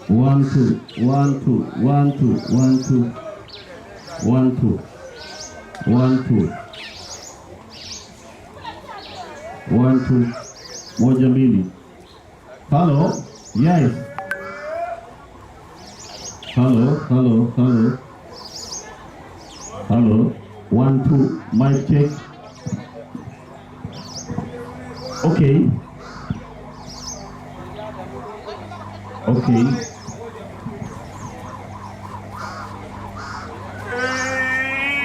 One two one two one two one two one two one two one two moja mbili. Hello. Yes. Hello, hello, hello. Hello. One, two, mic check. Okay. Okay.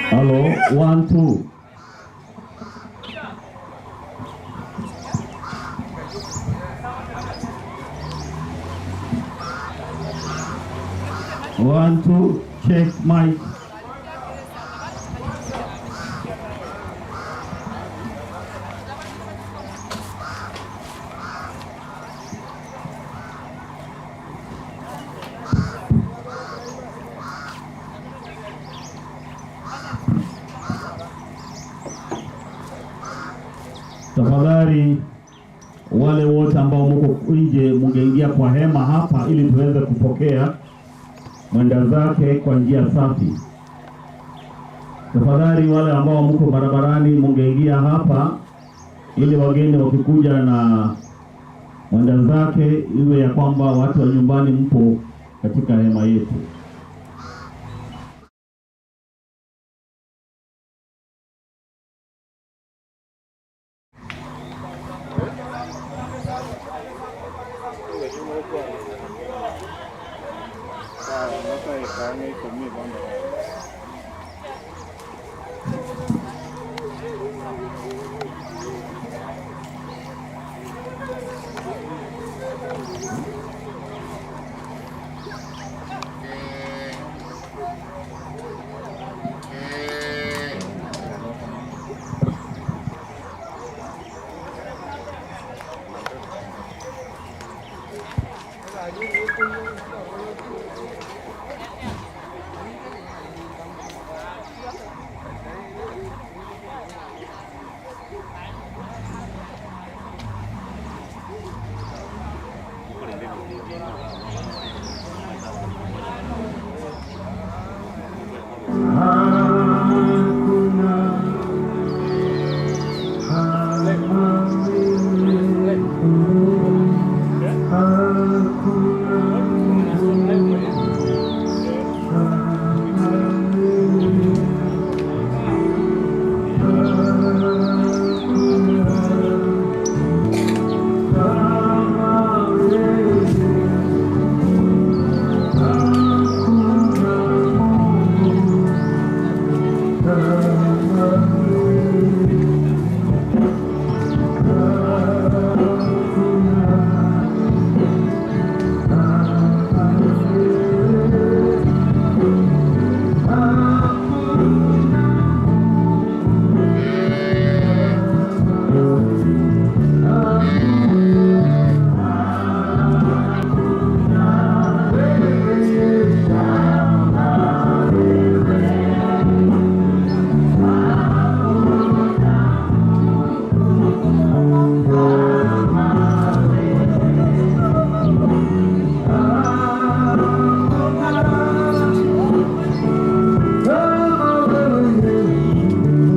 Hello, one, two. One, two, check mic. Tafadhali wale wote ambao muko nje mungeingia kwa hema hapa ili tuweze kupokea mwenda zake kwa njia safi. Tafadhali wale ambao mko barabarani mungeingia hapa ili wageni wakikuja na mwenda zake iwe ya kwamba watu wa nyumbani mpo katika hema yetu.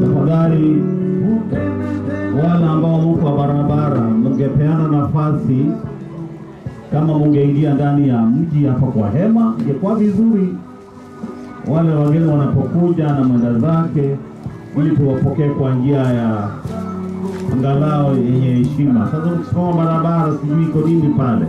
Tafadhali wale ambao muko wa barabara, mungepeana nafasi. Kama mungeingia ndani ya mji hapa kwa hema, ingekuwa vizuri. Wale wageni wanapokuja na mwenda zake, ili tuwapokee kwa njia ya angalau yenye heshima. Sasa mkisimama barabara, sijui iko nini pale.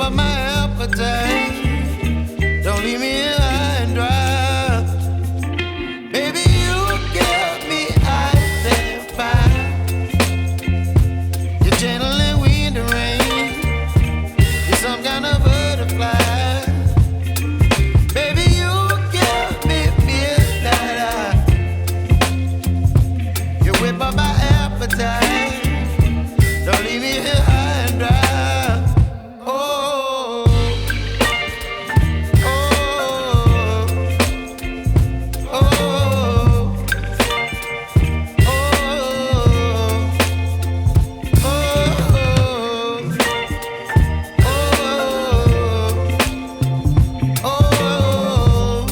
up my appetite. Don't leave me here high and dry. Baby, you give me ice and fire. You're channeling wind and rain. You're some kind of butterfly. Baby, you give me midnight. oil. You whip up my appetite. Don't leave me here high and dry. Oh, oh, oh, oh, oh, oh, oh, oh.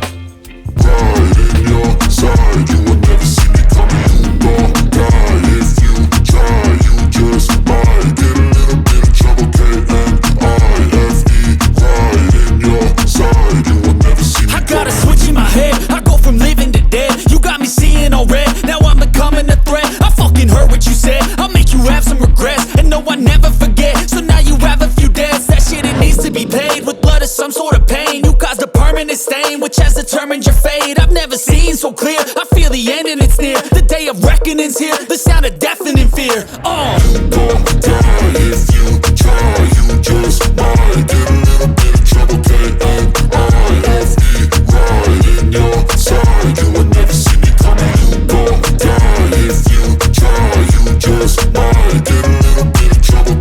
Right in your side, you will never see me coming. You gon' die if you try. You just might get a little bit of trouble. K-N-I-F-E. Right in your side, you will never see me I got a coming. switch in my head. I go from living to dead. You got me seeing all red. Now I'm becoming a threat. I fucking heard what you said. I'll make you have some regrets. And no, I never forget. So now you have a few debts. That shit, it needs to be paid with blood or some sort of pain. You caused a permanent stain, which has determined your fate. I've never seen so clear. I feel the end and it's near. The day of reckoning's here. The sound of deafening fear. Oh. gon' die if you try. You just might get a little bit of trouble. K-N-I-F-E. Right in your side, you will never see me coming. You gon' die if you try. You just might get a little bit of trouble.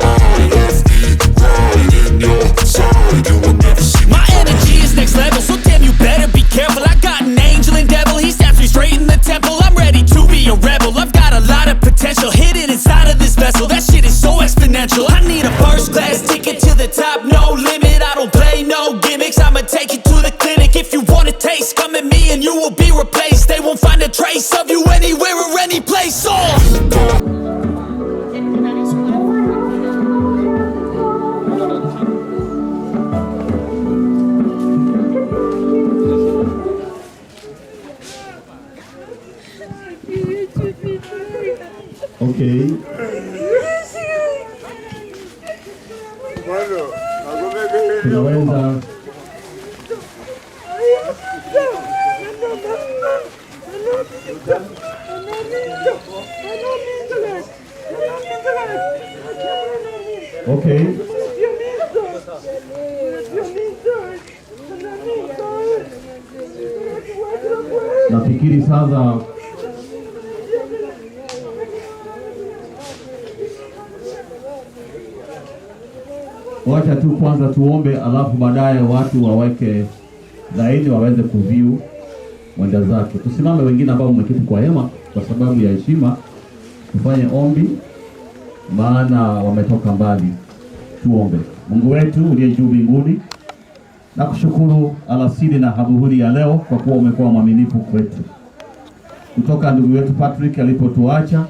K-N-I-F-E. Right in your side, you will never see me My coming. energy is next level, so damn you better be careful. I got an angel and devil, he stabs me straight in the temple. I'm ready to be a rebel. I've got a lot of potential hidden inside of this vessel. That shit is so exponential. I need a first class ticket to the top, no limit. I don't play no gimmicks. I'ma take you to the clinic. If you want a taste, come at me and you will be replaced. They won't find a trace of you anywhere or any place. Oh. Okay. Tunaweza Okay. Nafikiri sasa wacha tu kwanza tuombe, alafu baadaye watu waweke laini waweze kuview mwenda zake. Tusimame wengine ambao mmeketi kwa hema, kwa sababu ya heshima, tufanye ombi, maana wametoka mbali. Tuombe. Mungu wetu uliye juu mbinguni, nakushukuru alasiri na adhuhuri ya leo kwa kuwa umekuwa mwaminifu kwetu kutoka ndugu yetu Patrick alipotuacha.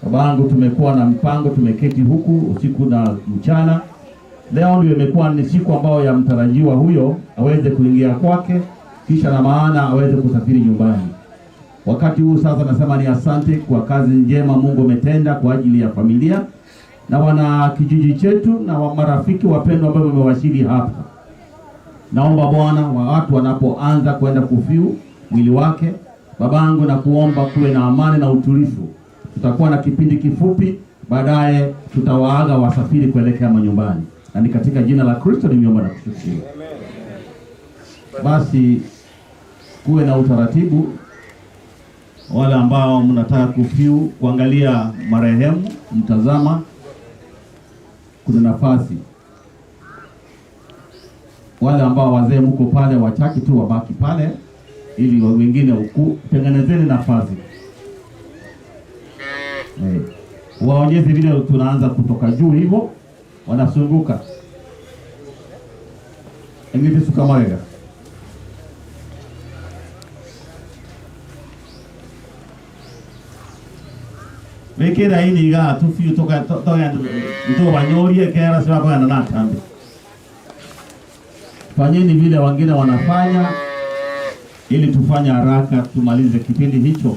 Babangu, tumekuwa na mpango, tumeketi huku usiku na mchana. Leo ndio imekuwa ni siku ambayo ya mtarajiwa huyo aweze kuingia kwake, kisha na maana aweze kusafiri nyumbani. Wakati huu sasa nasema ni asante kwa kazi njema Mungu ametenda kwa ajili ya familia na wana kijiji chetu na wa marafiki wapendwa ambao wamewasili hapa. Naomba Bwana wa watu wanapoanza kwenda kuview mwili wake, babangu, na kuomba kuwe na amani na utulivu. Tutakuwa na kipindi kifupi, baadaye tutawaaga wasafiri kuelekea manyumbani, na ni katika jina la Kristo nimeomba na kushukuru. Basi kuwe na utaratibu. Wale ambao mnataka kuview kuangalia marehemu, mtazama, kuna nafasi. Wale ambao wazee mko pale, wachache tu wabaki pale, ili wengine huku tengenezeni nafasi eh, waonyeshe vile tunaanza kutoka juu hivyo, wanazunguka engiti sukamarega. Beka eraini igaa tofio togende ntobanyorie ekero ase bakogenda natambe. Fanyeni vile wengine wanafanya ili tufanye haraka tumalize kipindi hicho.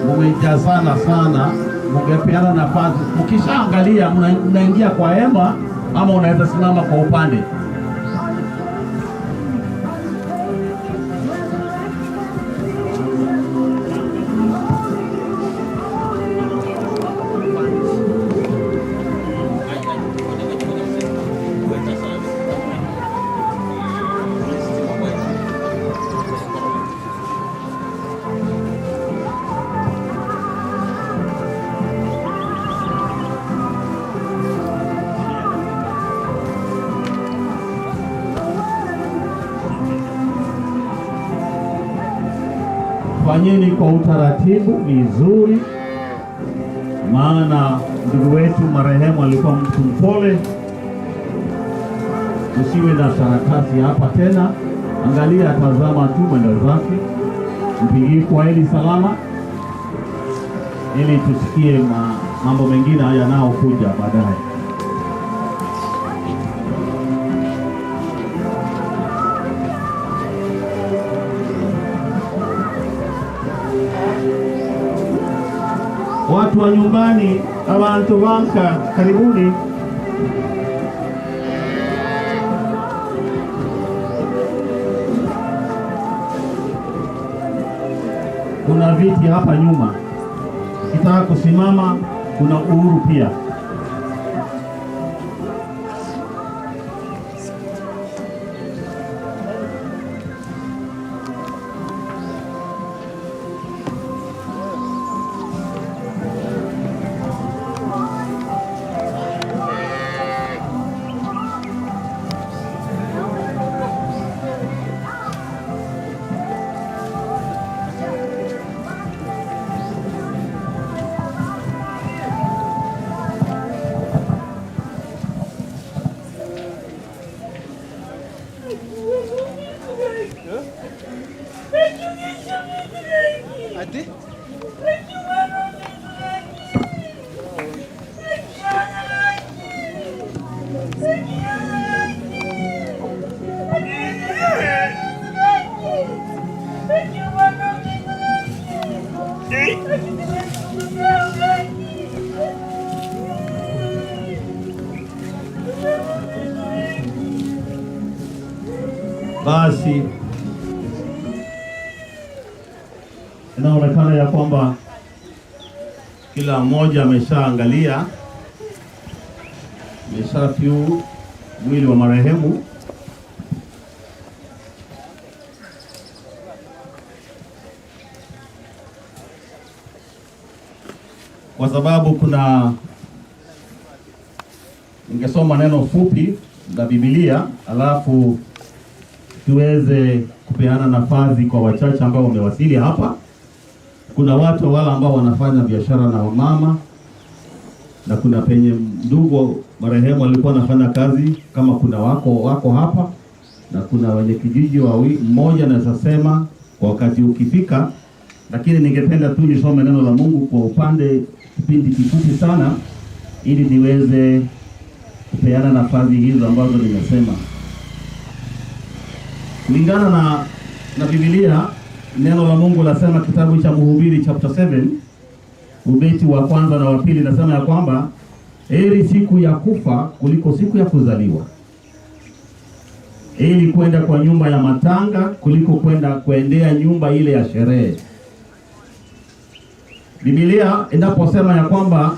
Mumejazana sana, mungepeana nafasi. Mkishaangalia mnaingia kwa hema ama unaweza simama kwa upande. Fanyeni kwa utaratibu vizuri, maana ndugu wetu marehemu alikuwa mtu mpole. Usiwe na sarakasi hapa tena. Angalia, tazama tu mwendo zake, mpigie kwa heli salama, ili tusikie mambo mengine yanayokuja baadaye. Watu wa nyumbani, abantu banka, karibuni. Kuna viti hapa nyuma, ukitaka kusimama kuna uhuru pia. Basi inaonekana ya kwamba kila mmoja ameshaangalia, ameshafiu mwili wa marehemu. Kwa sababu kuna, ningesoma neno fupi la Biblia alafu tuweze kupeana nafasi kwa wachache ambao wamewasili hapa. Kuna watu wale ambao wanafanya biashara na wamama, na kuna penye ndugu marehemu alikuwa anafanya kazi, kama kuna wako hapa, na kuna wenye kijiji mmoja naweza sema kwa wakati ukifika, lakini ningependa tu nisome neno la Mungu kwa upande kipindi kifupi sana, ili niweze kupeana nafasi hizo ambazo nimesema. Kulingana na Biblia, neno la Mungu lasema kitabu cha Mhubiri chapter 7 ubeti wa kwanza na wa pili, nasema ya kwamba heri siku ya kufa kuliko siku ya kuzaliwa, heri kwenda kwa nyumba ya matanga kuliko kwenda kuendea nyumba ile ya sherehe. Biblia inaposema ya kwamba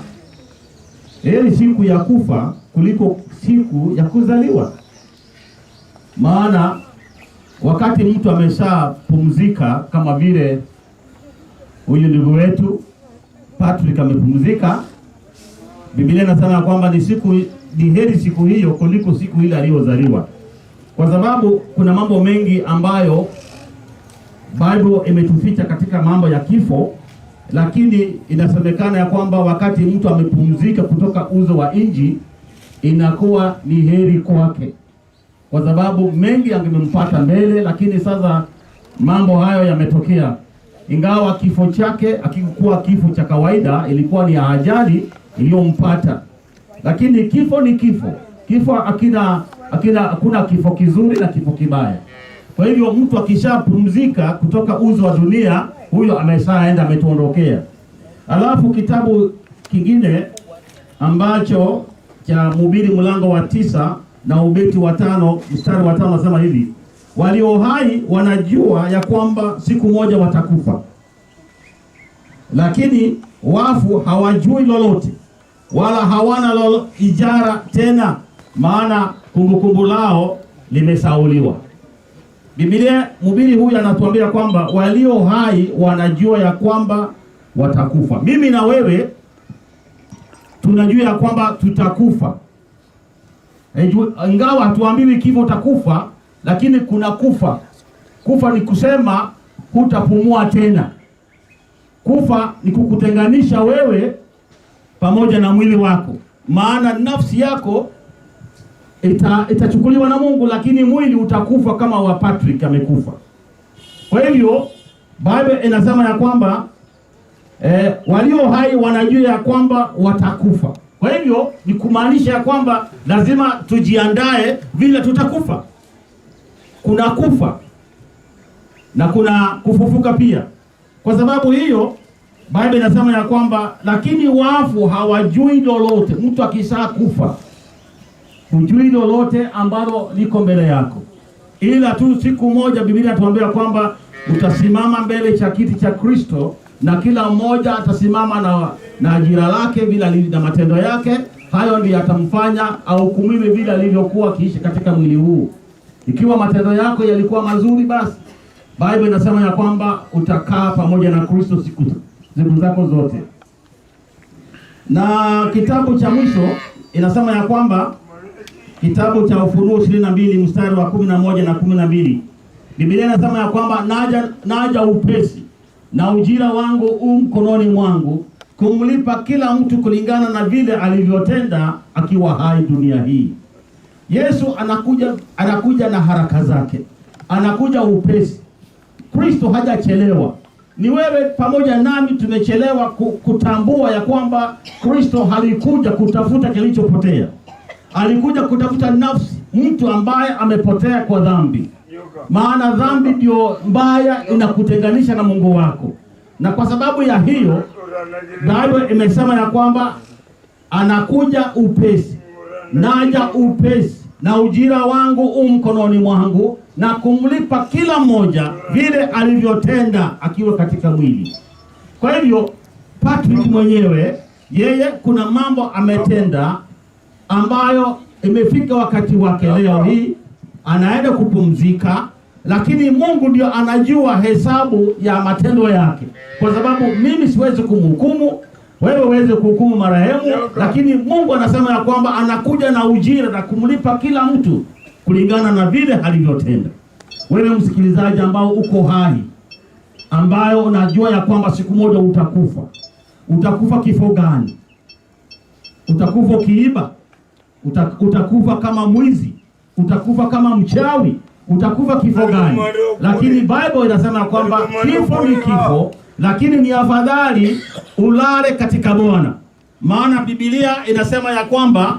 heri siku ya kufa kuliko siku ya kuzaliwa, maana wakati mtu ameshapumzika kama vile huyu ndugu wetu Patrick amepumzika, Biblia inasema ya kwamba ni siku ni heri siku hiyo kuliko siku ile aliyozaliwa, kwa sababu kuna mambo mengi ambayo Bible imetuficha katika mambo ya kifo, lakini inasemekana ya kwamba wakati mtu amepumzika kutoka uzo wa inji inakuwa ni heri kwake, kwa sababu mengi yangemempata mbele, lakini sasa mambo hayo yametokea. Ingawa kifo chake hakikuwa kifo cha kawaida, ilikuwa ni ajali iliyompata, lakini kifo ni kifo. Kifo hakina hakina, hakuna kifo kizuri na kifo kibaya. Kwa hivyo mtu akishapumzika kutoka uzo wa dunia, huyo ameshaenda, ametuondokea. Alafu kitabu kingine ambacho cha Mhubiri mlango wa 9 na ubeti wa 5 mstari wa 5 nasema hivi: walio hai wanajua ya kwamba siku moja watakufa, lakini wafu hawajui lolote, wala hawana lolo ijara tena, maana kumbukumbu lao limesauliwa. Biblia, mhubiri huyu anatuambia kwamba walio hai wanajua ya kwamba watakufa. Mimi na wewe tunajua ya kwamba tutakufa, ingawa hatuambiwi kifo utakufa, lakini kuna kufa. Kufa ni kusema hutapumua tena. Kufa ni kukutenganisha wewe pamoja na mwili wako, maana nafsi yako itachukuliwa na Mungu, lakini mwili utakufa kama wa Patrick amekufa. Kwa hivyo Bible inasema ya kwamba walio hai wanajua ya kwamba watakufa. Kwa hivyo ni kumaanisha ya kwamba lazima tujiandae vile tutakufa. Kuna kufa na kuna kufufuka pia. Kwa sababu hiyo Bible inasema ya kwamba lakini wafu hawajui lolote. Mtu akishakufa hujui lolote ambalo liko mbele yako, ila tu siku moja Biblia inatuambia kwamba utasimama mbele cha kiti cha Kristo, na kila mmoja atasimama na ajira lake vile na matendo yake. Hayo ndiyo yatamfanya ahukumiwe vile alivyokuwa akiishi katika mwili huu. Ikiwa matendo yako yalikuwa mazuri, basi Bible inasema ya kwamba utakaa pamoja na Kristo siku zako zote. Na kitabu cha mwisho inasema ya kwamba kitabu cha Ufunuo 22 mstari wa 11 na 12, Biblia inasema ya kwamba naja upesi, na ujira wangu u mkononi mwangu, kumlipa kila mtu kulingana na vile alivyotenda akiwa hai dunia hii. Yesu anakuja na haraka zake, anakuja upesi. Kristo hajachelewa. Ni wewe pamoja nami tumechelewa kutambua ya kwamba Kristo halikuja kutafuta kilichopotea. Alikuja kutafuta nafsi, mtu ambaye amepotea kwa dhambi. Maana dhambi ndio mbaya, inakutenganisha na Mungu wako. Na kwa sababu ya hiyo, Biblia imesema ya kwamba anakuja upesi, naja upesi, na ujira wangu u mkononi mwangu, na kumlipa kila mmoja vile alivyotenda akiwa katika mwili. Kwa hivyo Patrick mwenyewe yeye kuna mambo ametenda ambayo imefika wakati wake leo hii anaenda kupumzika, lakini Mungu ndio anajua hesabu ya matendo yake, kwa sababu mimi siwezi kumhukumu, wewe uweze kuhukumu marehemu, lakini Mungu anasema ya kwamba anakuja na ujira na kumlipa kila mtu kulingana na vile alivyotenda. Wewe msikilizaji ambao uko hai, ambayo unajua ya kwamba siku moja utakufa, utakufa kifo gani? Utakufa ukiiba? Utakufa kama mwizi? Utakufa kama mchawi? Utakufa kifo gani? Lakini Bible inasema kwamba kifo ni kifo, lakini ni afadhali ulale katika Bwana. Maana Biblia inasema ya kwamba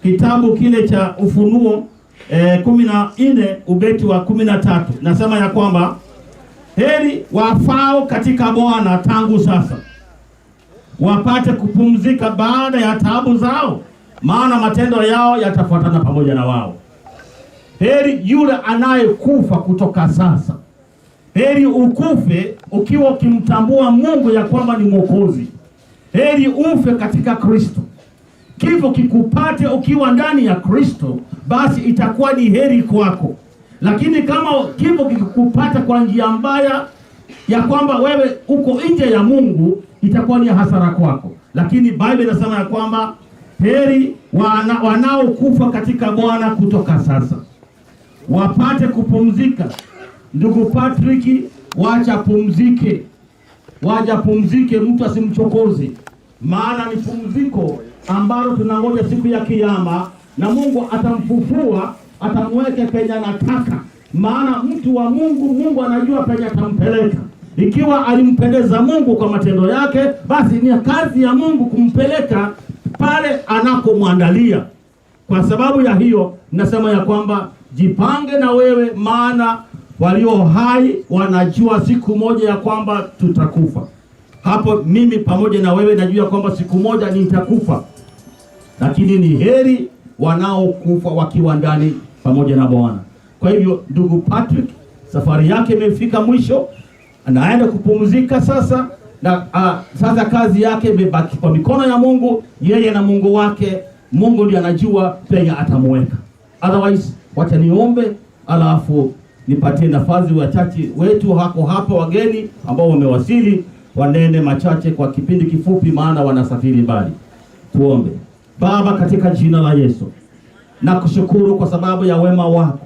kitabu kile cha Ufunuo 14 ubeti wa 13 nasema ya kwamba heri wafao katika Bwana tangu sasa, wapate kupumzika baada ya taabu zao, maana matendo yao yatafuatana pamoja na wao. Heri yule anayekufa kutoka sasa. Heri ukufe ukiwa ukimtambua Mungu ya kwamba ni Mwokozi. Heri ufe katika Kristo. Kifo kikupate ukiwa ndani ya Kristo, basi itakuwa ni heri kwako. Lakini kama kifo kikikupata kwa njia mbaya ya kwamba wewe uko nje ya Mungu, itakuwa ni hasara kwako. Lakini Bible inasema ya kwamba Heri wanaokufa katika Bwana kutoka sasa wapate kupumzika. Ndugu Patrick, wacha pumzike, wacha pumzike, mtu asimchokoze, maana ni pumziko ambalo tunangoja siku ya Kiyama, na Mungu atamfufua, atamweke penye anataka. Maana mtu wa Mungu, Mungu anajua penye atampeleka. Ikiwa alimpendeza Mungu kwa matendo yake, basi ni kazi ya Mungu kumpeleka pale anakomwandalia. Kwa sababu ya hiyo nasema ya kwamba jipange na wewe, maana walio hai wanajua siku moja ya kwamba tutakufa. Hapo mimi pamoja na wewe najua kwamba siku moja nitakufa, lakini ni heri wanaokufa wakiwa ndani pamoja na Bwana. Kwa hivyo ndugu Patrick, safari yake imefika mwisho, anaenda kupumzika sasa na sasa kazi yake imebaki kwa mikono ya Mungu, yeye na Mungu wake. Mungu ndiye anajua penye atamuweka. Otherwise, wacha niombe, alafu nipatie nafasi wachache wetu hako hapa, wageni ambao wamewasili, wanene machache kwa kipindi kifupi, maana wanasafiri mbali. Tuombe. Baba, katika jina la Yesu, nakushukuru kwa sababu ya wema wako,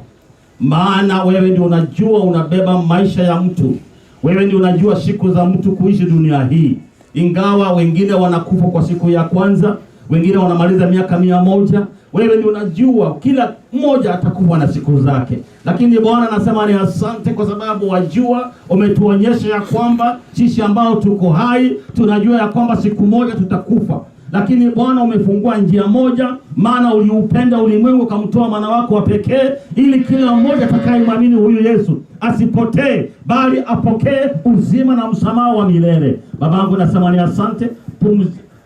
maana wewe ndio unajua unabeba maisha ya mtu, wewe ndio unajua siku za mtu kuishi dunia hii. Ingawa wengine wanakufa kwa siku ya kwanza, wengine wanamaliza miaka 100, wewe ndio unajua kila mmoja atakufa na siku zake. Lakini Bwana nasema ni asante kwa sababu wajua, umetuonyesha ya kwamba sisi ambao tuko hai tunajua ya kwamba siku moja tutakufa lakini Bwana umefungua njia moja, maana uliupenda ulimwengu ukamtoa mwana wako wa pekee, ili kila mmoja atakayemwamini huyu Yesu asipotee, bali apokee uzima na msamaha wa milele. Babangu nasema ni asante.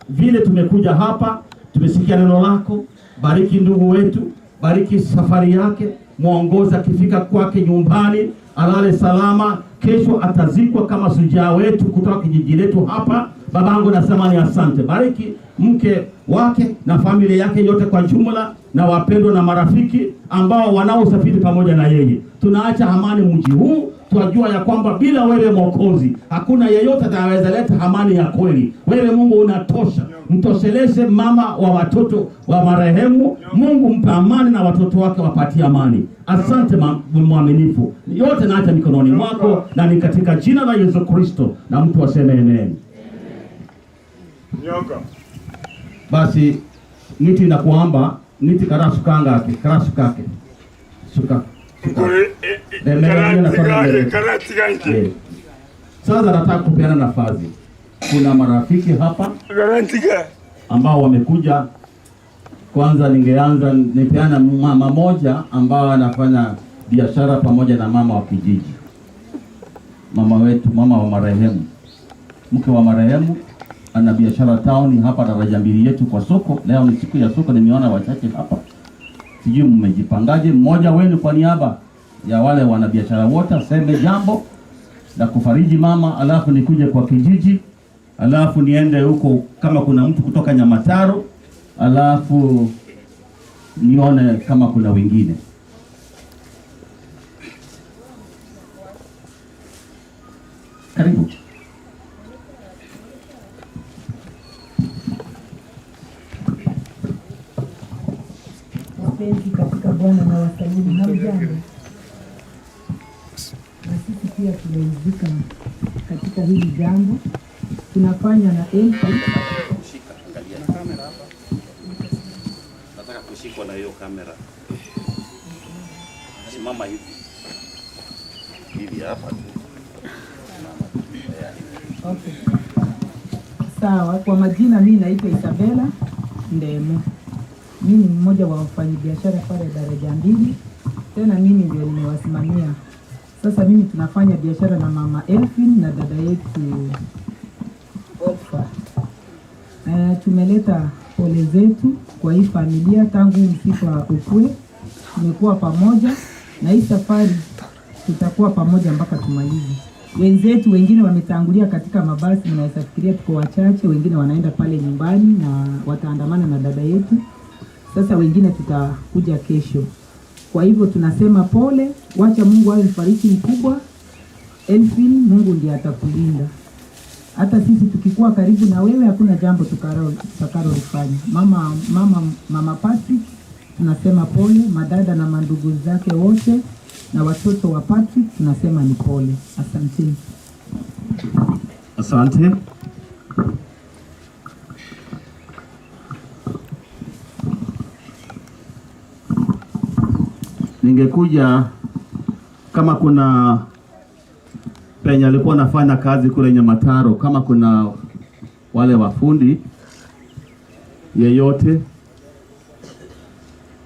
Vile tumekuja hapa, tumesikia neno lako. Bariki ndugu wetu, bariki safari yake, mwongoze akifika kwake nyumbani, alale salama. Kesho atazikwa kama shujaa wetu kutoka kijiji letu hapa. Babangu nasema ni asante. Bariki mke wake na familia yake yote kwa jumla, na wapendwa na marafiki ambao wanaosafiri pamoja na yeye. Tunaacha amani mji huu, twajua ya kwamba bila wewe Mwokozi hakuna yeyote atakayeweza leta amani ya kweli. Wewe Mungu unatosha. Mtosheleshe mama wa watoto wa marehemu. Mungu mpe amani na watoto wake wapatie amani. Asante mwaminifu, yote naacha mikononi mwako, na ni katika jina la Yesu Kristo, na mtu aseme amen. Nyoka. Basi niti nakuamba niti karasukangake karasukake suka suka. Ngore Eh. Sasa nataka kupeana nafasi. Kuna marafiki hapa Garantiga. ambao wamekuja. Kwanza ningeanza nipeana mama moja ambao anafanya biashara pamoja na mama wa kijiji, mama wetu, mama wa marehemu, mke wa marehemu, ana biashara town hapa daraja mbili yetu kwa soko. Leo ni siku ya soko, nimeona wachache hapa, sijui mmejipangaje. Mmoja wenu kwa niaba ya wale wanabiashara wote aseme jambo la kufariji mama, alafu nikuje kwa kijiji, alafu niende huko kama kuna mtu kutoka Nyamataro, alafu nione kama kuna wengine. Karibu. Wapenzi katika Bwana na wasalimu, hamjambo? Na sisi pia tumeridhika katika hili jambo tunafanya na Elfi. Nataka kushikwa na hiyo kamera. Simama hivi hivi hapa tu. Okay. Sawa, kwa majina mi naitwa Isabella Ndemo. Mi ni mmoja wa wafanyabiashara pale daraja mbili, tena mimi ndio nimewasimamia. Sasa mimi tunafanya biashara na mama Elfin na dada yetu Ofa. Tumeleta pole zetu kwa hii familia tangu msiba ukue, tumekuwa pamoja na hii safari tutakuwa pamoja mpaka tumalize. Wenzetu wengine wametangulia katika mabasi, mnaweza fikiria tuko wachache, wengine wanaenda pale nyumbani na wataandamana na dada yetu. Sasa wengine tutakuja kesho. Kwa hivyo tunasema pole, wacha Mungu awe mfariji mkubwa. Elfin, Mungu ndiye atakulinda. Hata sisi tukikuwa karibu na wewe hakuna jambo tutakalolifanya. Mama, mama, mama Patrick tunasema pole, madada na mandugu zake wote na watoto wa Patrick tunasema ni pole. Asanteni. Asante. Ningekuja kama kuna penye alikuwa anafanya kazi kule Nyamataro, kama kuna wale wafundi yeyote,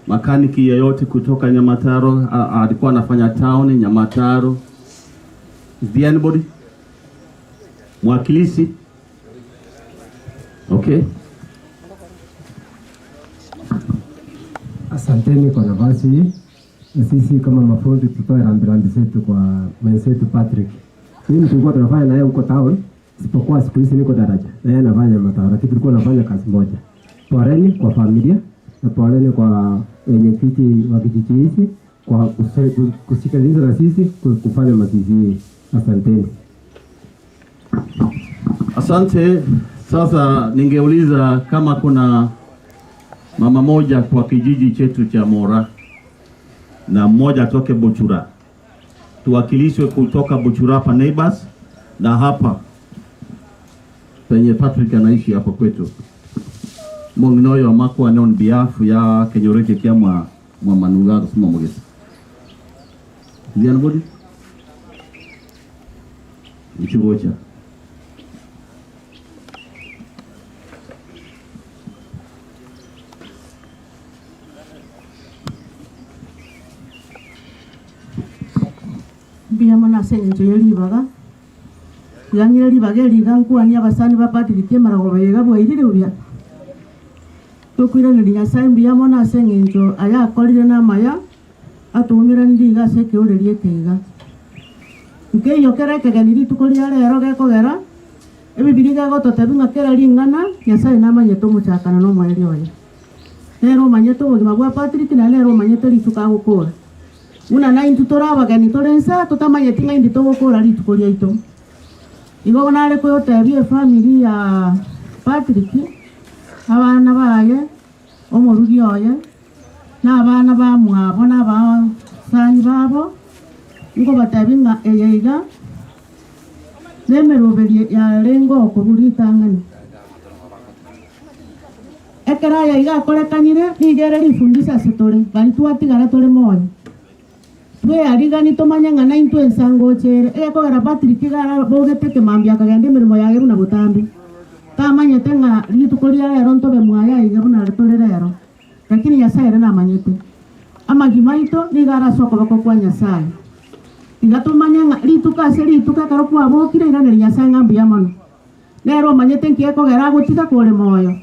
makaniki yeyote kutoka Nyamataro, alikuwa anafanya town Nyamataro. Is there anybody? Mwakilishi? Okay. Asanteni kwa nafasi hii. Na sisi kama mafundi tutoe rambirambi zetu kwa mwenzetu Patrick. Mimi tulikuwa tunafanya naye huko town, isipokuwa siku hizi niko daraja na yeye anafanya mataro, lakini tulikuwa tunafanya kazi moja. Poleni kwa familia na poleni kwa wenyekiti wa kijiji hichi kwa kusikiliza na sisi kufanya mazishi hii. Asanteni. Asante. Sasa ningeuliza kama kuna mama moja kwa kijiji chetu cha Mora na mmoja atoke Buchura, tuwakilishwe kutoka Buchura hapa neighbors na hapa penye Patrick anaishi hapo kwetu mong'inoyo makwa on behalf ya kenyoreke kia mwa mwa manuga kusema mugesa. Is there anybody? Ichigocha. Mbuya mono ase eng'encho ye ribaga, tiga ng'ire ribaga eri iga nkwanie abasani ba Patrick emaragoba eye iga bwairire buya. Tokoiraneria Nyasaye mbuya mono ase eng'encho aya akorire na amaya, atoumeranirie iga ase ekeoreria eke iga. Nkeiyo kere ekegeni rituko ria rero gekogera, Ebibilia iga egototebia ng'a kera ring'ana Nyasaye namanyete omochakano na omoerio oye. Nere omanyete obogima bwa Patrick naende nere omanyete rituko agokora. Buna naintwe tore abageni tore nsa totamanyeti ng'a indi togokora rituko riaito. Igo nare koyotebia efamiri ya Patrick, abana baye, omorugi oye, na abana bamwabo na abasani babo, nkobatebia ng'a eye iga nemeroberio yarenge okorwa ritang'ani. Ekero aya iga akorekanire, nigo ere rifundisho ase tore, baria twatigara tore moyo. Twearigani tomanye ng'a naintwe ensa ngocha ere. Egekogera Patrick iga arabogete ekemambia akagenda emeremo yaye buna botambe. Tamanyete ng'a rituko ria rero ntobe mwaye aiga buna tore rero. Lakini Nyasaye ere namanyete. Amagima aito nigo are ase okoboko kwa Nyasaye. Tiga tomanye ng'a rituko ase rituko ekero kwabokire iraneria Nyasaye ng'a mbuya mono. Nere omanyete nki ekogera agotiga kore moyo.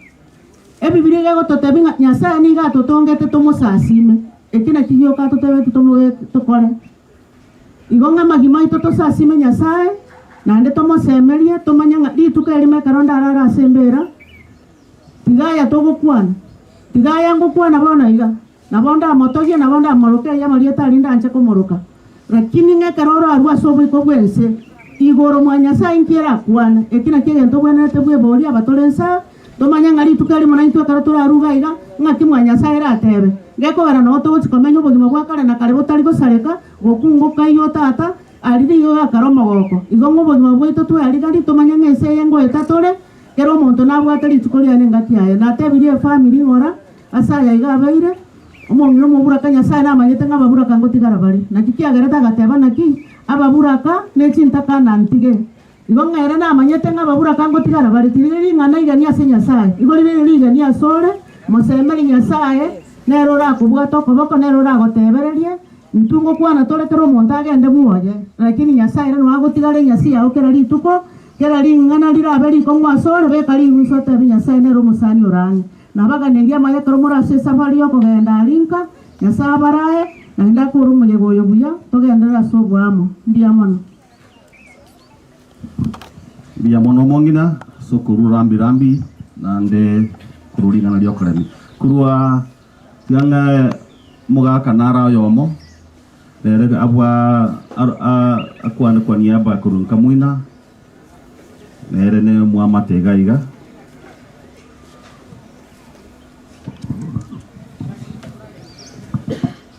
Ebibilia iga egototebia ng'a Nyasaye nigo atotongete tomosasime, eki nakio gioka atotebetie tomoge tokore. Igo ng'a amagima aito tosasime Nyasaye, naende tomosemerie, tomanye ng'a rituko erimo ekero ndarare ase embera, tiga aya togokwana, tiga aya ngokwana bono iga, nabo ndamotogie, nabo ndamoroke aye amarieta aria ndanche komoroka. Lakini ng'a ekero orarue ase oboiko bw'ense, igoro mwa Nyasae inki erakwane? Eki nakio egento obwenerete bweborie abatore ense aa, tomanye ng'a rituko erimo naintwe ekero torarue iga iga, ng'aki mwa Nyasae eratebe. Gekogera noo togochia komenya obogima bwa kare na kare botari gosareka, gokungoka iywo Tata, aria nigo gakare omogoko. Igo ng'a obogima bwaito tweariganie, tomanye ng'a ense eye ngoeta tore, kera omonto nabwate rituko riaye na engaki yaye. Natebirie efamiri ng'ora, ase aya iga abeire, Omong'ina omoburaka Nyasae namanyete ng'a ababuraka ngotigara bare. Naki kiagerete agateba, Naki ababuraka ne chintakana ntige. Igo ng'a ere namanyete ng'a ababuraka ngotigara bare, tiriri ring'ana igeni ase Nyasae, igo rire rigeni asore, mosemeri Nyasae, nere orakobwate okoboko, nere oragotebererie. Intwe ngokwana tore kera omonto agende bwoye, lakini Nyasae ere noe agotigara enyasi yao kera rituko, kera ring'ana rirabe rikong'u asore, beka rirusa otebe Nyasae nere omosani ore ang'e. Nabaganerie amaya ekero more ase esafari y'okogenda aria nka, Nyasae abarae, naende akore omoyega oyo buya, togenderere ase oboamo. Mbuya mono. Mbuya mono omong'ina ase okorua rambi rambi naende korwa ring'ana riokoremia. Korwa tiga ng'ae omogaka nare oyomo rere abwa akwane kwa niaba korwa nka moina. Nere ne omwamate iga iga.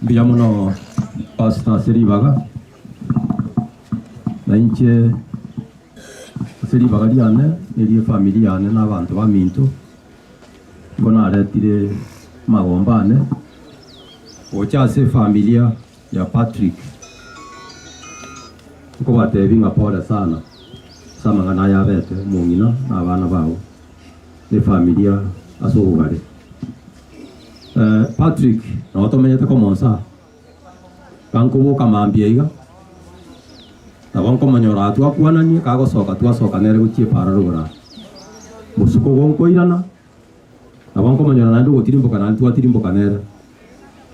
Mbuya mono Pastor ase ribaga, na inche ase ribaga riane na eria efamiri yane na abanto baminto, nigo naretire amagomba ane gocha ase efamilia ya Patrick, nkobatebia ng'a pole sana ase amang'ana aya abete omong'ina na abana bao, na efamilia ase obogare. Patrick nabo tomenyete komonsa aa, gankoboka mambia iga, nabo nkomonyora aa twakwananie, kagosoka twasoka nere gochia epaara rogoro aa. Mosuko gonkoirana, nabo nkomonyora naende ogotirimboka naende twatirimboka nere,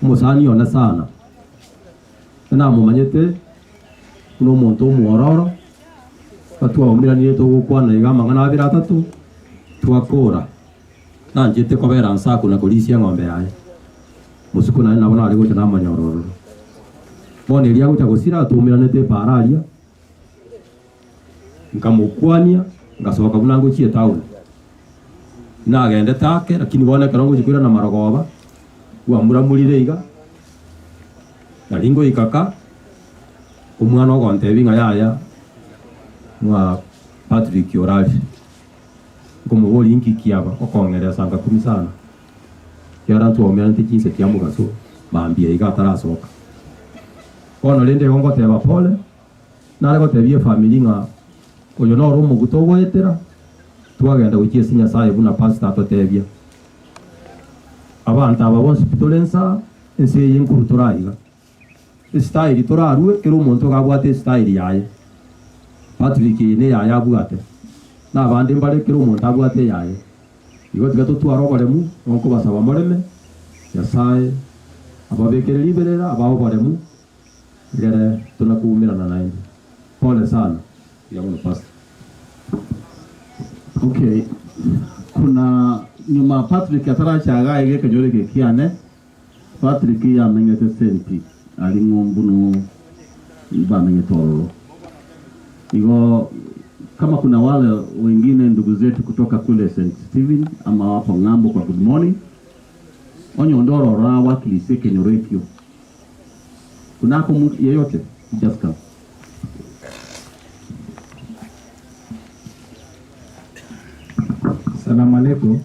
omosani one sana, namomanyete buna omonto omwororo, batwaumeranire togokwana iga amang'ana abere atato, twakora. Nanchete kobera nsaku na korisia eng'ombe yaye. Mosuku naende nabo nare gocha namonyora ororo. Bono erio agocha gosira atoumeranete epaara aria, nkamokwania, ngasoka buna ngochia etown. Nagendete ake, lakini bono ekero ngochia koirana marogoba, bwamuramurire iga, nari ngoika ka, omwana ogontebia ng'a yaya, ng'a Patrick orarire. Nkomoboria inki kiaba okong'eresa ngakumi sana, ekiagera ntwaumeranete chinsa chia mogaso mambia iga atarasoka. Bono rende igo ngoteba pole, nare gotebia efamiri ng'a oyo noro omoguta ogoetera, twagenda gochia ase Nyasaye buna pastor atotebia. Abanto aba bonsi pi tore nsa, ense eye nkuru tore aiga. Esitaeli torarue, kera omonto iga abwate esitaeli yaye. Patrick eye neyaye abwate, na abande mbare kera omonto abwate eyaye. Igo tiga totware oboremu, igo nkobasaba moreme, Nyasae ababekere riberera abae oboremu, egere tona koumerana naende. Pole sana. Mbuya mono Pastor. Okay, kuna nyuma Patrick atarachaga iga ekenyoro eke kiane, Patrick yamenyete senti aria ng'umbu no bamenyete ororo. Igo kama kuna wale wengine ndugu zetu kutoka kule St. Stephen ama wapo ng'ambo kwa Good Morning, onye onde ororo awakilise ekenyoro ekio, kunako yeyote, just come. Salamu alaikum.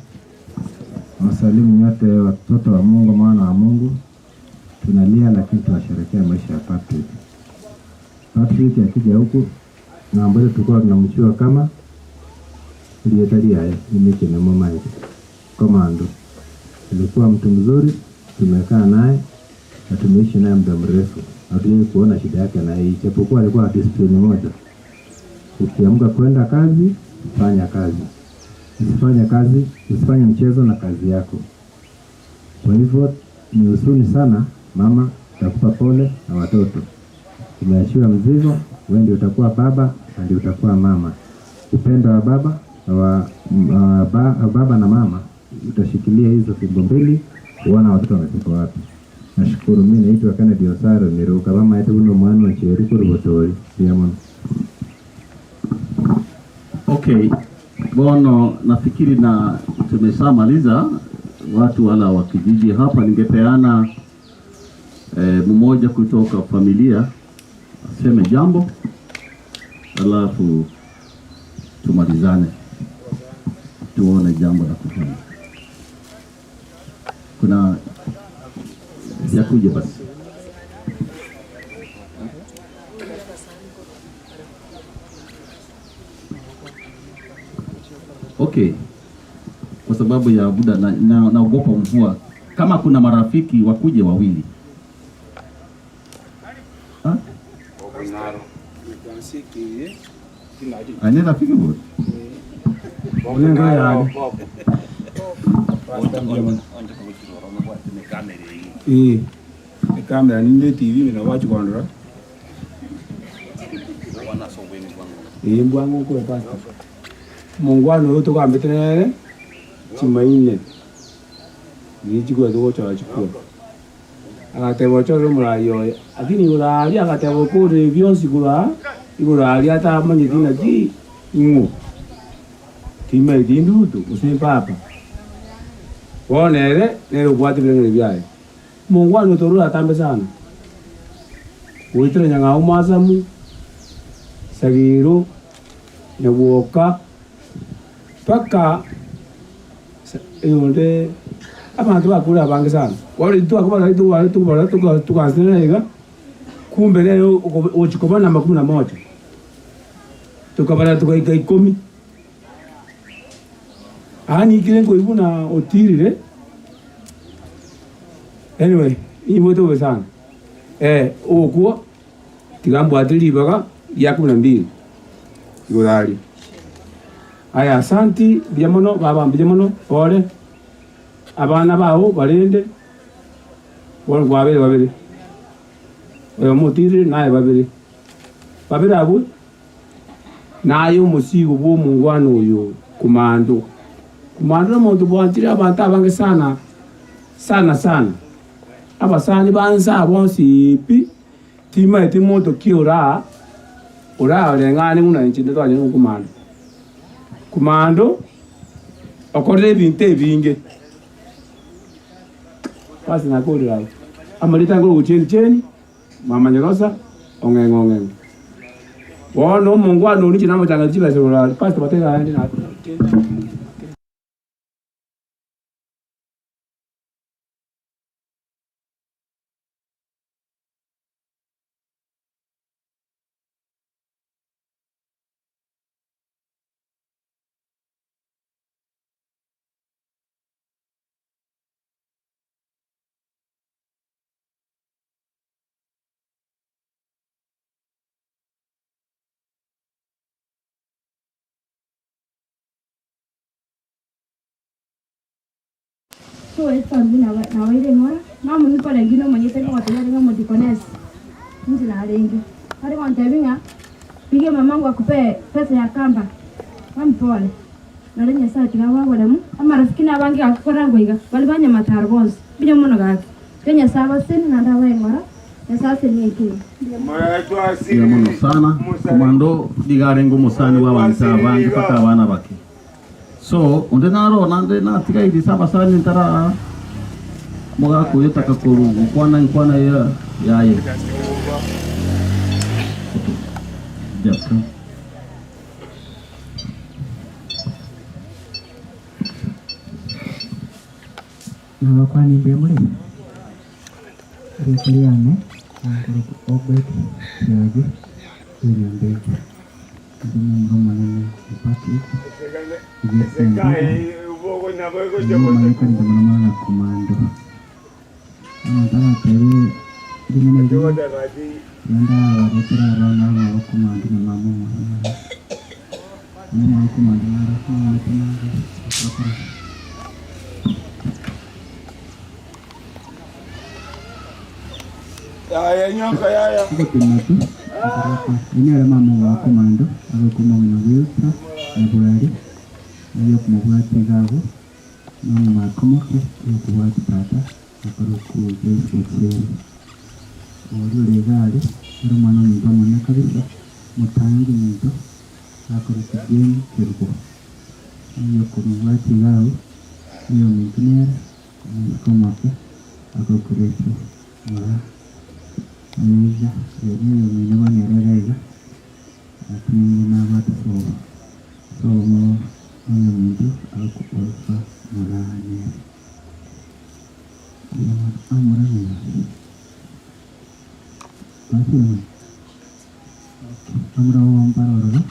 Nawasalimu nyote watoto wa Mungu, mwana wa Mungu. Tunalia lakini tunasherehekea maisha ya Patrick. Patrick akija huku na ambayo tulikuwa tunamjua kama ndiye Nimeki Mike Komando. Alikuwa mtu mzuri, tumekaa naye na tumeishi naye muda mrefu, hatujawahi kuona shida yake na hii, ijapokuwa alikuwa na discipline moja. Ukiamka kwenda kazi, fanya kazi, usifanye kazi, usifanye mchezo na kazi yako. Kwa hivyo ni huzuni sana mama, takupa pole na watoto. Umeachiwa mzigo, wewe ndio utakuwa baba na ndio utakuwa mama. Upendo wa baba wa, wa, ba, baba na mama utashikilia hizo fimbo mbili, uona watoto wamefika wapi. Nashukuru. Mimi naitwa Kennedy Osaro niruka mama yetu uno mwana wa Cheru kurubotori ndiamo. Okay, bono nafikiri na tumeshamaliza watu wala wa kijiji hapa. Ningepeana mmoja kutoka familia aseme jambo, alafu tumalizane, tuone jambo la kufanya. Kuna ya kuja basi. Okay, kwa sababu ya muda na naogopa mvua. Kama kuna marafiki wakuje wawili. Ha? Ane rafiki bora. Eh, ekamera ninde TV mina wachikondora. Eh, mbwangu kwe pastor. Mungwana oyo togambete nere chimaine. Ni chikwe togochora chikwe. Agateba ochore omorari oye. Lakini igoro aria agateba okore bionsi igoro aa, igoro aria atamanyeti naki ing'o. Timaeti ndutu gose mpapa. Bono ere nere obwate ebirengererio biaye. Omongwana oyo torure atambe sana, goetera Nyang'au Mwasamu, Sagero, Nyagwoka, mpaka eyonde abanto bakure abange sana. Bono intwe twakobara tobare tobare togasenera iga, kumbe nere ogochia koba namba kumi na moja, tokabara togaika ikomi. Aa nikire nkoigwa buna otirire, anyway ninyigwete bobe sana, eh ogokwa tiga mbwate ribaga ria kumi na mbili igoro aria. Aya asanti mbuya mono baba mbuya mono pore, abana bao barende, bono kwabeire babere, oyomo otirire naye babere, babere abwo. Naye omosiigo bw'omongwana oyo komando. Komando nomonto bwanchire abanto abange sana sana sana. Abasani ba nsa bonsi pi, timaeti monto ki oraa orareng'ane buna inche ndatware komando. Komando okorire ebinto ebinge. Basi nakorire abwo. Amarieta ankoro gochia encheni. Mama Nyarosa, ong'eng'o ong'eng'o. Bono omongwana oria inche namochang'ani chibesa igoro aria, pastor batebe aye na. So efamiri nabaire ng'ora, mama nikorenge nomanyete ngogotebia arenge omodikonesi, inche narenge. Are gontebia ng'a rigia mamangu akupee pesa ya kamba, mami pole, nare Nyasaye tiga agoe oboremu, amarafiki nabange gaki korangwa iga, baria ba nyamataro bonsi, mbuya mono gaki. Tiga Nyasaye abasenie naende abae ng'ora, Nyasaye asenie enka eye. Mbuya mono sana, komando nigo arenge omosani bw'abanto abange mpaka abana bake. So onde naro naende natigaire ase abasani ntara omogaka oyo otaka koru gokwana enkwana eye yaye. Okay. Just come. Nabakwani mbuya more? Erieta riane nkorokwa Obed Kiage Eriambeki. Inche nomura omonene o Patrick Ogesembire, oyio omanyekanete mono mono na Commando. Abanto abatebie ring'ana erimo, riria ndabaretere abana babo Commando na mama omwabo naro. Mama omwabo Commando naro omanyete naro bakora. Ogotema tu okorokwa. Oyio nere mama omwabo Commando, agokwa omong'ina Wilsa Nyabwari, oyio okomobwatia iga abwo. Nomomaka omoke oyokobwatia tata okorokwa Joyce Ochieng. Oria ore iga aria ere omwana ominto omonene kabisa, motangi minto, akorokwa Jane Kerubo. Oyokomobwatia iga abwo, oyominto nere omoiseke omoke akorokwa Rachel Moraa. Oyoiga, oyo noyomino bono ere iga iga, lakini inche nabwate sobo. Sobo oyominto akorokwa Olfa Moraa nere. Amura ng'ina. Bachire ng'ina. Amura oo mbare ororo,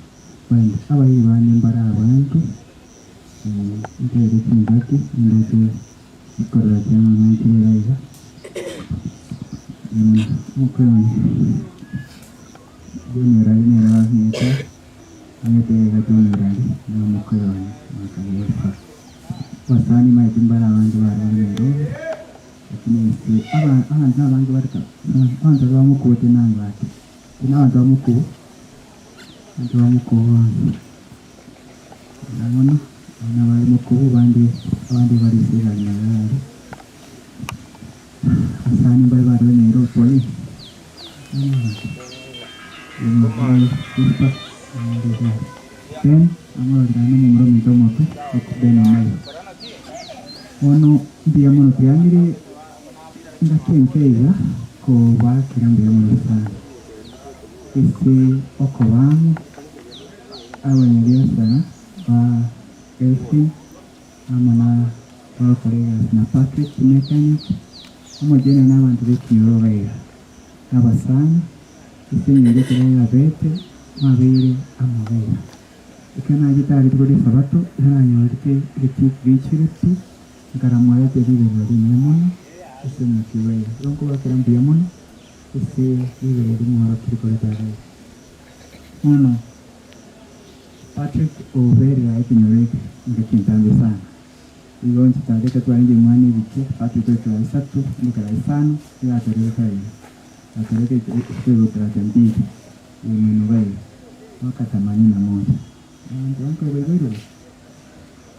baende. Abairi bane mbare abange, ntaire chingaki, nindoche chikorera chia mama nchire iga iga. Omokwani, John Orari nere wang'ete, ang'ete iga John Orari, na omokwani, akagesa. Abasani maete mbare abange bare bare Nairobi, lakini inse aba abanto abange bare ka abanto baria bamokuote nang'ake, lakini abanto bamokuo, abanto bamokuo bono, buya mono, abwo nabare mokuo bande abande bare ase egari nagari, abasani mbare bare Nairobi pole, Then, amororera nomomura ominto omoke. Bono mbuya mono tiangire engaki enke iga kobaakera mbuya mono sana ase okoba amo abanyabiasara ba Elfin amo na bagokora egasi na Patrick Mechanic, omojene na abanto b'ekinyoro iga iga, abasani, ase eng'encho ekero yabete mwabeire amo iga iga. Ekero nachete aa rituko ri'Esabato, nigo nanyorete egechuchu geichire pi, nkaramwarete riberera rinene mono ase omochie oye. Igo nkobakera mbuya mono ase riberera rimworokirie koreta iga iga. Bono Patrick oberera ekenyoro eke engaki entambe sana. Igo inche tata ekero twarenge ebimwana ebike, Patrick ore class isato, inde class isano, nigo atorerete aiga. Atorerete esukuru ya class mbili. Omonene obae mwaka themanini na moja. Abanto bankoibaibairobe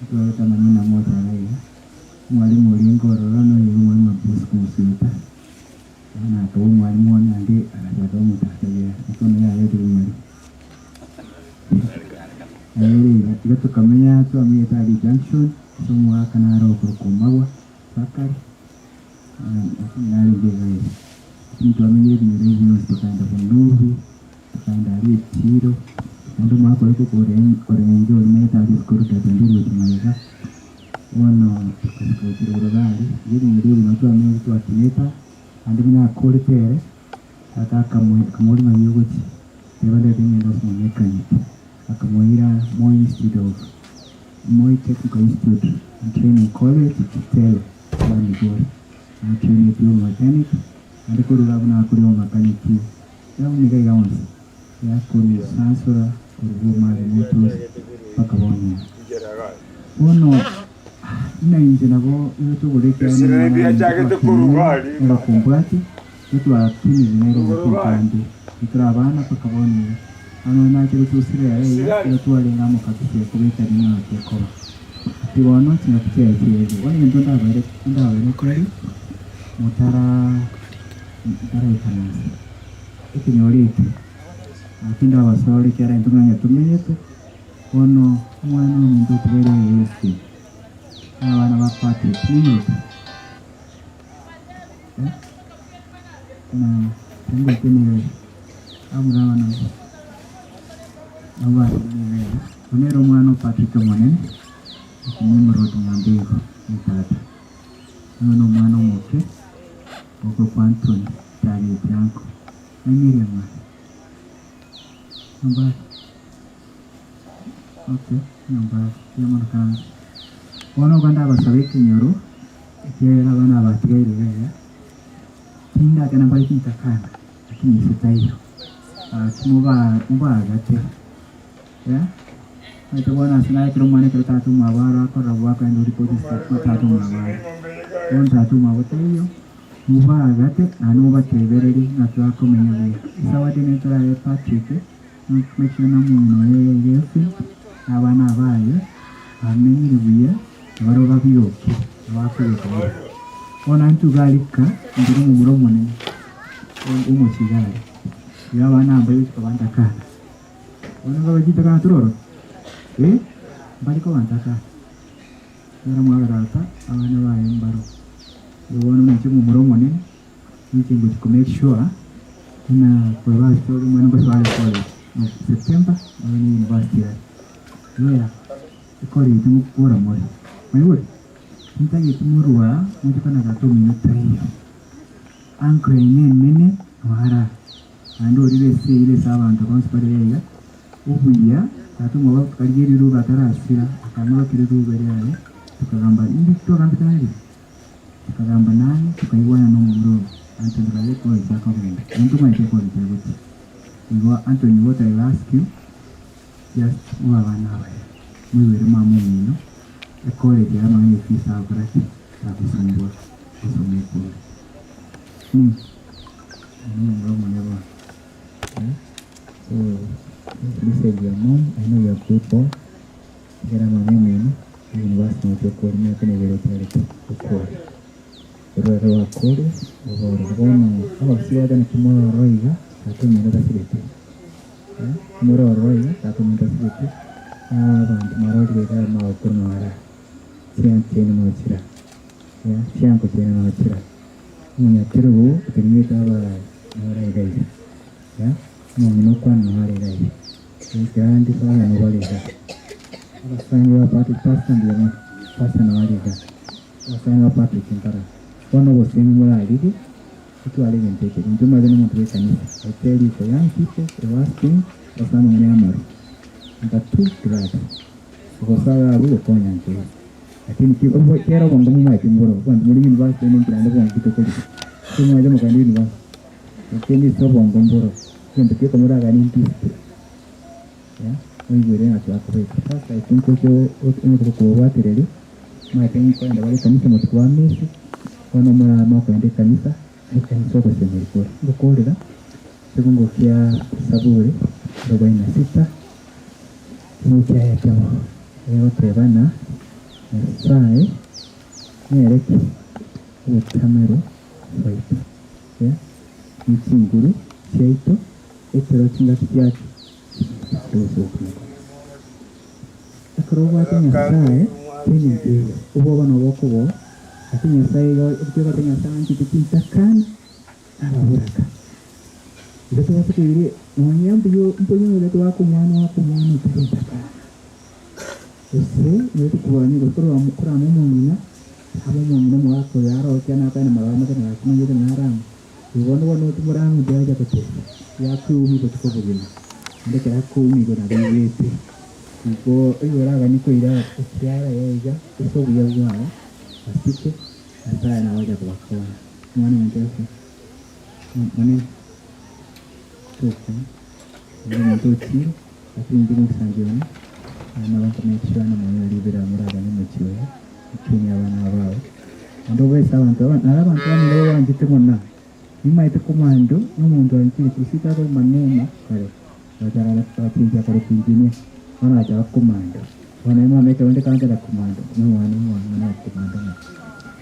ntware themanini na moja iga iga. Omwalimu oria nkorora noyo omwalimu wa Bosco Musweta. Bono akaba omwalimu one naende agachaka omotata buya. Bono yarete omwalimu. Ere iga iga tokamenya twamenyete aria junction ase omogaka nare okorokwa Omagwa Bakari. Lakini narenge iga iga. Lakini twamenyire ebinyoro ebi bionsi tokaenda Bundubi, tokaenda aria Echiro, naende omwaka oria orenge orimenyete aria isiko Rutete Mbiri gochia magega, bono tokasuka gochia rogoro iga aria, iga ebinyoro ebi nabo twamenyete twakinete aa, naende buna akorete ere, tata akamoria ng'ai ogochia, teba ndete ng'ende ase omomechanic, akamoira Moi Institute of Moi Technical Institute and Training College, Kitale, aba Migori. Natrainetwe obomechanic, naende korwa abwo nakorire obomechanic etaoni iga iga onsi, ya korwa Sansora, korwa Bomari Motors mpaka bono iga. Bono buna inche nabo igo togora ekiagera nomwana one twakinire agakombwatia, igo twakinire nere engaki entambe, tore abana mpaka bono iga. Bono nache gochia ere iga, igo twarenge amo kabisa ekobekania ng'a gekoba. Ati bono chingaki chiaye chiaerire. Bono egento ndabaire ndabaire motara motaraikaransa ekenyoro eke, naki ndabasore ekiagera intwe ng'anya tomenyete, bono omwana ominto otigaire oyo Josephine, na abana ba Patrick ninyete eh, na tingote nigo iga, abwo abana nabo batenenire iga. Oyo nere omwana o Patrick omonene, Nimrod Nyambego ne tata. Oyo nomwana omoke okorokwa Anthony Target uncle. Ng'ai Miriam are? Nyomba are? Okay, nyomba are. Mbuya mono kansa. Bono igo ndabasabe ekenyoro, ekiagera abana aba batigaire iga iga, tindakena mbare chintakana, lakini ise taiyo. Moba mobaagate. Omanyete bono ase naye ekero omwana ekero tata omwabo aro akorora bo akogenda oripoti ase tata omwabo are. Bono tata omwabo taiyo, mobaagate naende mobatebererie ng'a twakomenya buya. Esawadi ene torae Patrick, make sure ng'a omong'ina oye Delphine, na abana abaye, bamenyire buya, na barabwo babioke, nabo akobeka buya. Bono intwe iga aria ka, intwe na omomura omonene, omochie iga aria, iga abana aba mbaye gochia kobantakana. Bono nkabachita kana tororo, eh, mbare kobantakana. Ekero mwaba tata, abana baye mbaro. Igo bono ninche momura omonene, ninche ngochia ko make sure buna korwa ase ore omwana ngosoa are college no September abe ne university are. Yeah, ecollege ngokora more. Mwaigure? Ntagete morwa moche kona tata omino taiyo. Uncle yaino enene noara. Naende orire ase eira ase abanto bonsi bare aiga, obuya, tata omwabo akarigia riruube atarasira, akang'orokia riruube riaye, tokagamba, indi twagambete naye riria? Tokagamba naye, tokaigwana na omomura oyo, Anthony karia ecollege akogenda, naintwe tomanyete ecollege agochia. Igo Anthony what I will ask you, just mobe abana abaya, moigwere mama omino, ecollege ere amang'ana efees agokora ki? Tagosumbua, gosoma ecollege. Nomomura omonene bono. So listen your mom, I know you're a good boy. Ekero mama omino, university nochia okore emiaka ene ebere otigarete okore. Orwere rwakore, obororo bono abagusii bacha naki mororo iga, tata omino tasireti. Mororo iga, tata omino tasireti, abanto mwarorire iga magokoro mwara, chiancheni mochira. Yeah, chiango chiaino noo chira. Omonyakerogo otenenerete abarai nore iga iga. Yeah, omong'ina okwana noo are iga iga. Grandi father noo bare iga. Abasani ba Patrick, pastor mbuya mono, pastor noo are iga. Abasani ba Patrick nkara. Bono obosemi morarigie, otware egento eke. Intwe omanyete nomonto bw'ekanisa. I tell you for young people, the worst thing, gose amang'ana y'amaru. Number two, drugs. Ogosaga abwo gokonya nkeigo. Lakini ki obo kera obongo momaete mboro, abanto muri university ninki naende obongo ki tokorigia? Inche mwanche mokagenda university, lakini ase obongo mboro, egento gioka moraganie indiscipline, yeah, moigwere ng'a twakobeka. Sasa I think oche onye gokobwatereria, omanyete nkogenda bare ekanisa motuko ba misi, bono morame okogenda ekanisa, ekanisa ogosemeria kore. Ngokorera, ekegungo kia Saburi arobaini na sita. Ekegungo kiaye ekemo egoteba ng'a Nyasae nere ki obotamero bwaito, yeah, ne chinguru chiaito ekero chingaki chiacho chigosoka. Ekero obwate Nyasae kende nkeiyo, obwoba nobo okoboa, lakini Nyasae iga obwate Nyasae anchete chintakana ababoraka. Igo tobase koiria nonya mbuya mbuya omorwete wako omwana wako omwana otari ntakana. Gose omorwete kobanya gose korwa korama omong'ina, rama omong'ina omogaka oyo aroche nakoenda maroro amate na gaki manyete ng'a arama. Igo bono bono timorama tiacha goteba, yakoumia obotuko obogima, naende ekero akoumia igo nabo aigwete. Igo oyoraganie koira ekiara yaye iga ase obuya bwao, basike, Nyasaye nagocha kobakonya. Omwana omonto ase monene toka omonto ochire lakini inche mogisangi one nabo nko make sure namoyo ribera moraganye omochie oyo lakini abana aba bao naende oboese abanto aba naro abanto bamino babanchete mono nimaete komando na omonto anchire gose tata maneno kare bagachenchia korokwa engineer bono agachaka komando bono mama ekero onde kangenda komando nomwana omwana komando ng'a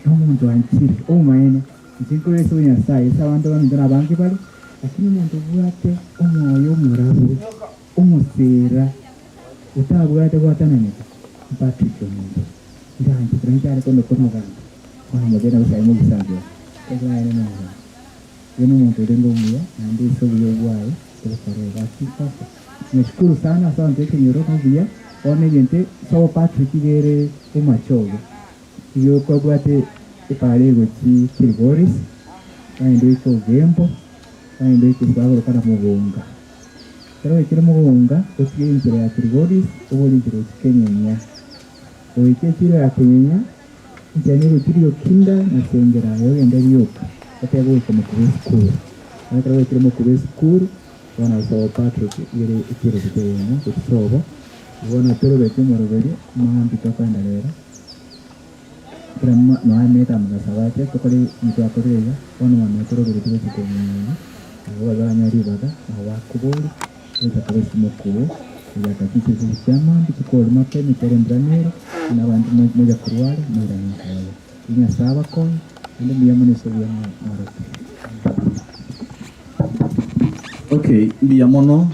nomonto anchire omomaene. Inche nkorese o Nyasae ase abanto baminto nabange bare, lakini omonto obwate omoyo omorabu, omoseera, otabwate gwatananeka, Patrick ominto, inche ekero inche are konde komogamba, bono motebe nabo sayi mogisangi one, ekero aye nomogamba. Oyo nomonto orenge omuya, naende ase obuya bwaye togokora egasi ase. Nashukuru sana ase abanto b'ekenyoro nobuya, bono egento sobo Patrick iga ere omochoge. Igo kwabwate epaara egochia Kilgoris, bagenda goika Ogembo, bagenda goika ase bagoroka na Mogonga. Ekero gwaikire Mogonga, otige enchera ya Kilgoris, obore enchera gochia Kenyenya. Goika echiro ya Kenyenya, enchera nigo egochia Riokinda na Sengera aye ogende rioka, otebe goika Mokuba esukuru. Bono ekero gwaikire Mokuba esukuru, bono ase Patrick igere ekerobito eyemo gochia sobo, Bono torobeti omoroberi mambia tokoenda rero, ekero noamete amagasa abache tokore intwe twakorire iga, bono mambia torobereti gochia komweyia, nabo baria baranyore ribaga, nabo bakoboria, gocha koba ase omokuo, gochaka chinsa echi chia mambia chikori mapema ekiagera embura nere, buna abanto mocha korwara moirane nka oye. Rigia Nyasae abakonye, naende mbuya mono ase obuya mwarokire. Okay, mbuya mono.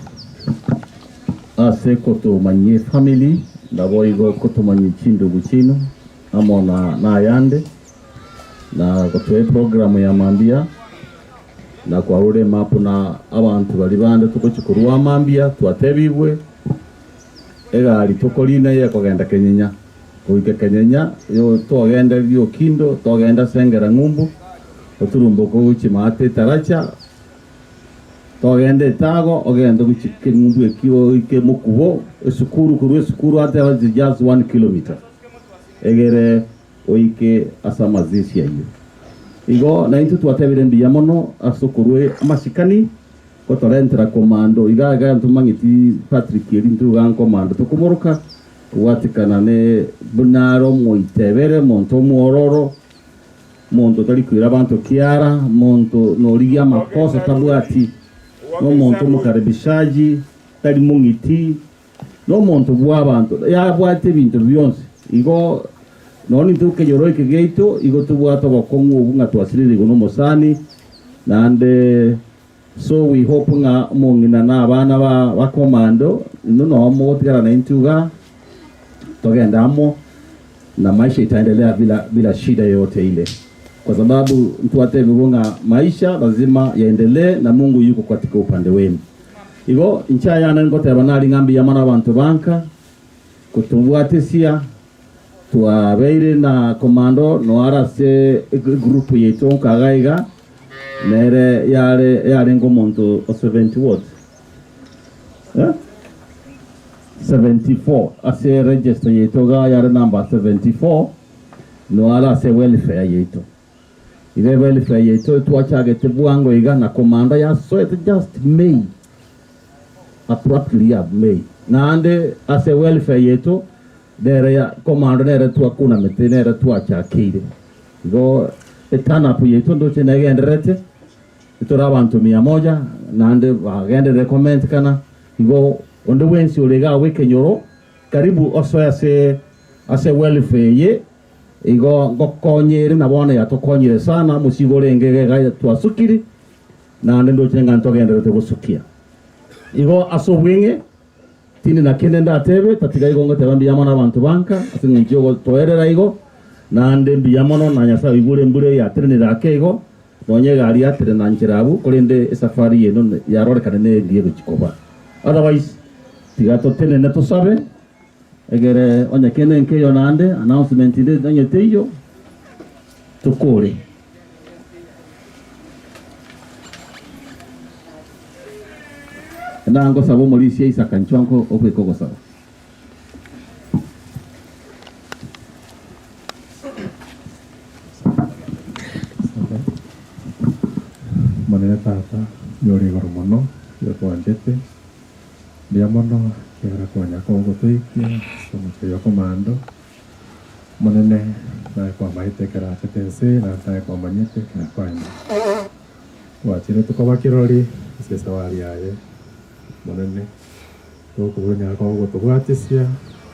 Ase kotomanyia efamiri, naboigo kotomanyia chindugu chiaino amo na nayande, na gotoa eprogramu ya mambia, na kwarora emapu na abanto baria bande togochia korwa mambia twatebigwe egari tokorina eyekogenda Kenyenya, goika Kenyenya yo togende Riokindo, togende ase Engera Ng'umbu, oturumboke gochia maate Etaracha. Togende etago, ogende gochia keng'umbu ekio oike mokubo esukuru, korwa esukuru ateba it's just one kilometer egere oike ase amazishi ayio. Igo naintwe twatebire mbuya mono ase okorwa amasikani gotorentera komando iga iga ntomanyeti Patrick eri intwe iga nkomando tokomoroka kobwatekana ne buna are omoitebere omonto omwororo. Monto tari koira abanto kiara, monto norigia amakosa tabwati, nomonto omokaribishaji, tari mong'iti, nomonto bw'abanto, yabwate ebinto bionsi. Igo nonya intwe ekenyoro eke giaito igo tobwate obokong'u obwo ng'a twasirerigwe nomosani, naende so we hope ng'a omong'ina na abana ba ba commando, inwe noo mogotigara naintwe igaa, togende amo. Na maisha itaendelea bila, bila shida yoyote ile, kwa sababu ntwatebigwe ng'a maisha lazima yaendelee na Mungu yuko katika upande wenu. Igo inche ayane ngoteba nari ng'a mbuya mono abanto banka kotobwatesia twabeire na komando noare ase egroup yaito nkaga iga nere yare yarenge omonto o 70 what? Eh? 74 ase register yaito iga yare number 74 noare ase welfare yaito. Iga ewelfare yaito twachagete bwango iga na komanda yasoete just May abruptly ya May naende ase ewelfare yaito nere ya komando nere twakunamete nere twachakeire igo eturn up yaito ndoche negendererete tore abanto mia moja naende bagenderere komentekana igo onde bwensi ore iga agwo ekenyoro karibu osoe ase ase welfare eye Igo ngokonyere, na bono yatokonyire sana, omosigo orenge iga iga twasukiri, naende ndoche ng'a ntogendererete gosukia. Igo ase obweng'e tindi na kende ndatebe, tatiga igo ngoteba mbuya mono abanto banka ase eng'encho y'ogotoerera igo, naende mbuya mono na Nyasae oigure embura eye yatenenire ake igo, nonya egari yatenena nchera abwo, korende esafari eye yarorekane nengiya egochia koba. Otherwise tiga totenene tosabe. Egere onye kende nkeiyo naende, announcement ende onye teiyo, tokore. Naende ngosaba omorisia Isaka inchuo anko obeke ogosaba. Omonene Tata, oyore igoro mono, oyotwanchete, Mbuya mono, ekiagera konya kogotoikia ase omochie oyo komando. Omonene, naye kwamaete ekero achete ense, naende naye kwamanyete ekero akoenda. Gwachiretwe koba kirori ase esabari yaye, Omonene, tokobua onyare koba ogotobwatisia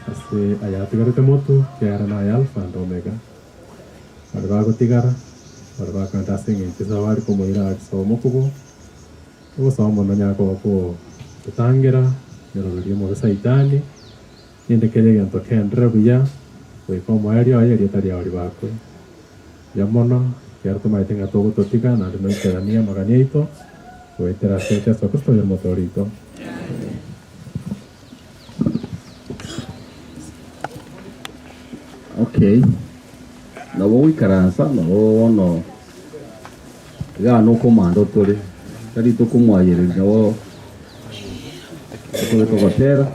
ase ayatigarete motwe, ekiagera naye Alpha and Omega. Baria bagotigara, baria bakoenda ase eng'encho esabari komoira ase omokubo. Ogosaba mono nyare koba kogotangera eroberio omobe Saitani, rende kera egento kenderere buya goika omoerio oye erieta riao ribakwe. Buya mono, ekiagera tomaete ng'a togototiga naende noikeranie amagani aito goetera ase Yeso Kristo oyore Omotoori oito. Okay, nabo ogoikaransa nabo bono igaa nokomanda otore, tari tokomwayereria nabo tokobeka ogotera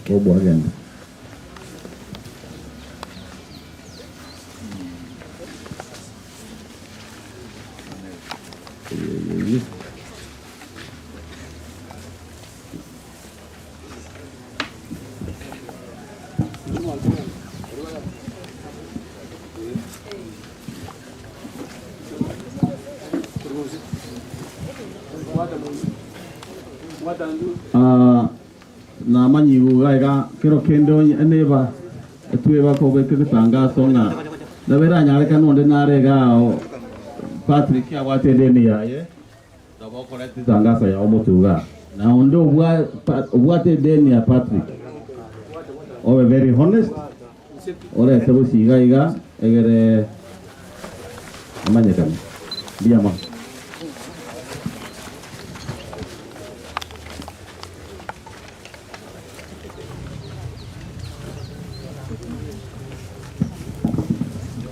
Bob agende. Ah, namanyigwe iga iga kero kende onye neba etweba kobeka egetangaso ng'a nabo eranyarekane onde nare iga ao Patrick abwate edeni yaye Nabo okoreta etangaso yao omotwe igaa, na onde obwate edeni ya Patrick, obe very honest, orete gochia iga iga egere amanyekane. Mbuya mono.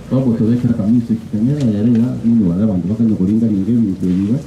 Bob tobekere ka music kang'e yare iga ninyore abanto bakanya koringa ringa ebinto ebi iga.